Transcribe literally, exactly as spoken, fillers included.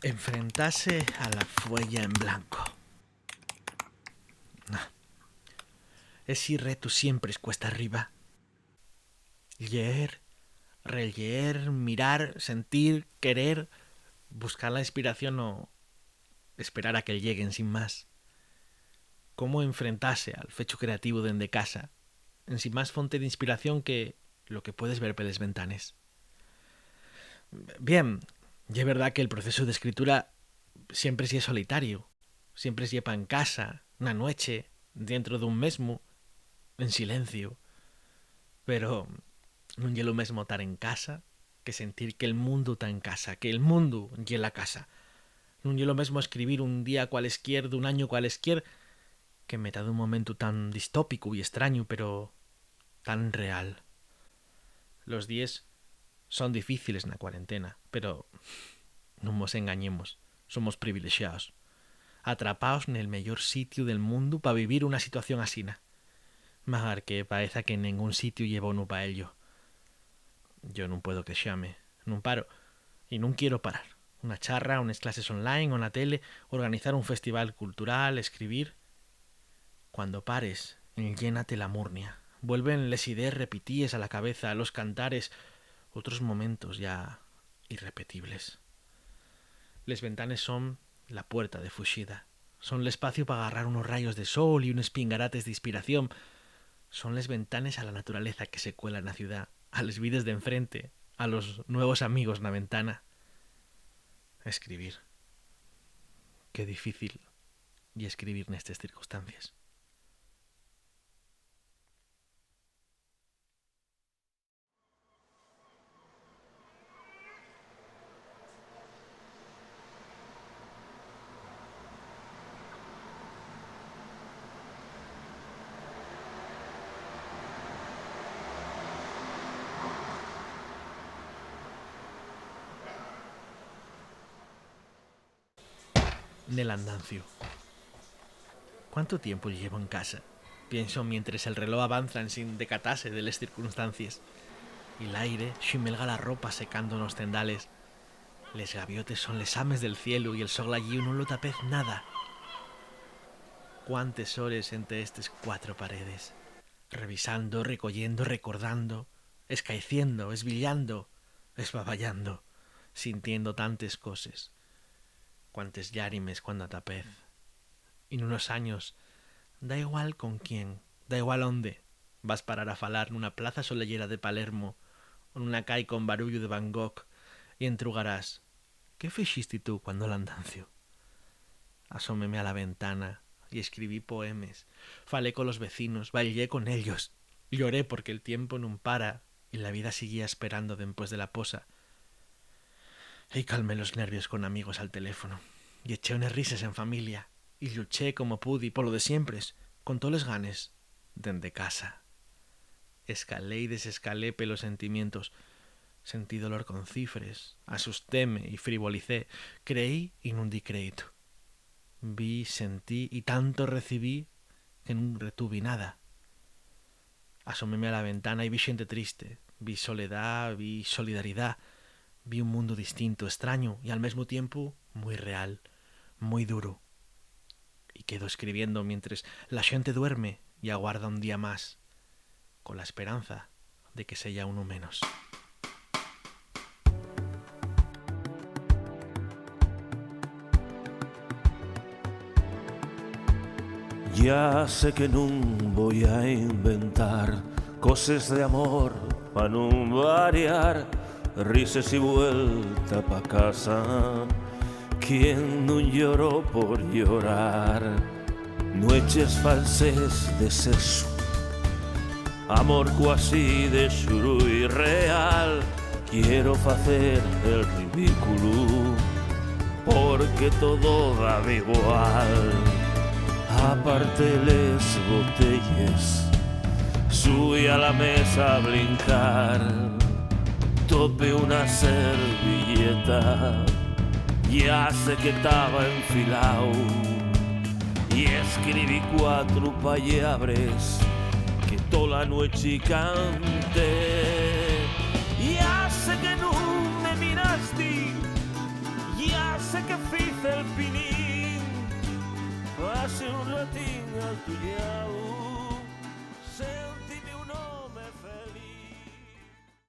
Enfrentase a la fueya en blanco. Nah. Esi retu siempre es cuesta arriba. Lleer, relleer, mirar, sentir, querer, buscar la inspiración o esperar a que lleguen sin más. ¿Cómo enfrentase al fechu creativo dende casa, ensin más fonte d'inspiración que lo que puedes ver peles ventanes? Bien, ye verdá que'l procesu d'escritura siempre ye solitariu, siempre ye pa en casa, na nueche, dientro d'un mesmu, en silenciu. Pero nun ye lo mesmo tar en casa que sentir que'l mundu ta en casa, que'l mundu ye la casa. Nun ye lo mesmo escribir un día cualesquier d'un añu cualesquier que meta d'un momentu tan distópicu y estrañu, pero tan real. Los díes son difíciles na cuarentena, pero nun mos engañemos, somos privilexaos, atrapaos nel meyor sitiu del mundu pa vivir una situación asina. Magar que paeza que nengún sitiu ye bonu pa ello. Yo nun puedo quexame, nun paro, y nun quiero parar. Una charra, unes clases online o na tele, organizar un festival cultural, escribir. Cuando pares, enllénate la murnia. Vuelven les idees repitíes a la cabeza, los cantares, otros momentos ya irrepetibles. Les ventanes son la puerta de fuxida. Son l'espaciu pa garrar unos rayos de sol y unes pingarates d'inspiración. Son les ventanes a la naturaleza que se cuela na ciudá, a les vides d'enfrente, a los nuevos amigos na ventana. Escribir. Qué difícil ye escribir nestes circunstancies. Nel andanciu. ¿Cuántu tiempu llevo en casa? Pienso mientres el reló avanza ensin decatase de les circunstancies. Y l'aire ximelga la ropa secando nos cendales. Les gaviotes son les ames del cielu y el so glayiu nun lo tapez nada. ¿Cuántes hores ente estes cuatro paredes? Revisando, recoyendo, recordando, escaeciendo, esbillando, esbabayando, sintiendo tantes coses. Cuántes llárimes cuando atapez. Y nunos años, da igual con quién, da igual ónde, vas parar a falar nuna plaza soleyera de Palermo o nuna cai con barullu de Van Gogh, y entrugarás: ¿qué fixiste tú cuando l'andanciu? Asómeme a la ventana y escribí poemes, falé colos vecinos, bailé con ellos, lloré porque el tiempo nun para y la vida siguía esperando dempués de la posa. Y calmé los nervios con amigos al teléfono, y eché unes rises en familia, y lluché como pudi polo de siempres, con toles ganes, dende casa. Escalé y desescalé pelos sentimientos. Sentí dolor con cifres, asustéme y frivolicé, creí y nun di créditu. Vi, sentí y tanto recibí que nun retuvi nada. Asoméme a la ventana y vi xente triste, vi soledá, vi solidaridá, vi un mundu distintu, estrañu y al mesmu tiempu mui real, mui duru. Y quedo escribiendo mientres la xente duerme y aguarda un día más, cola esperanza de que seya unu menos. Ya sé que nun voi a inventar coses d'amor pa nun variar, rises y vuelta pa casa. ¿Quién nun lloró por llorar? Nueches falses de sexu, amor cuasi de xuru irreal. Quiero facer el ridículu, porque todo dame igual. Aparté les botelles, subí a la mesa a blincar. Tope una servilleta, ya sé que taba enfilao, y escribí cuatro pallabres que tola nueche canté. Ya sé que nun me mirasti, ya Sé que fiz el pinín, pase un ratín al tu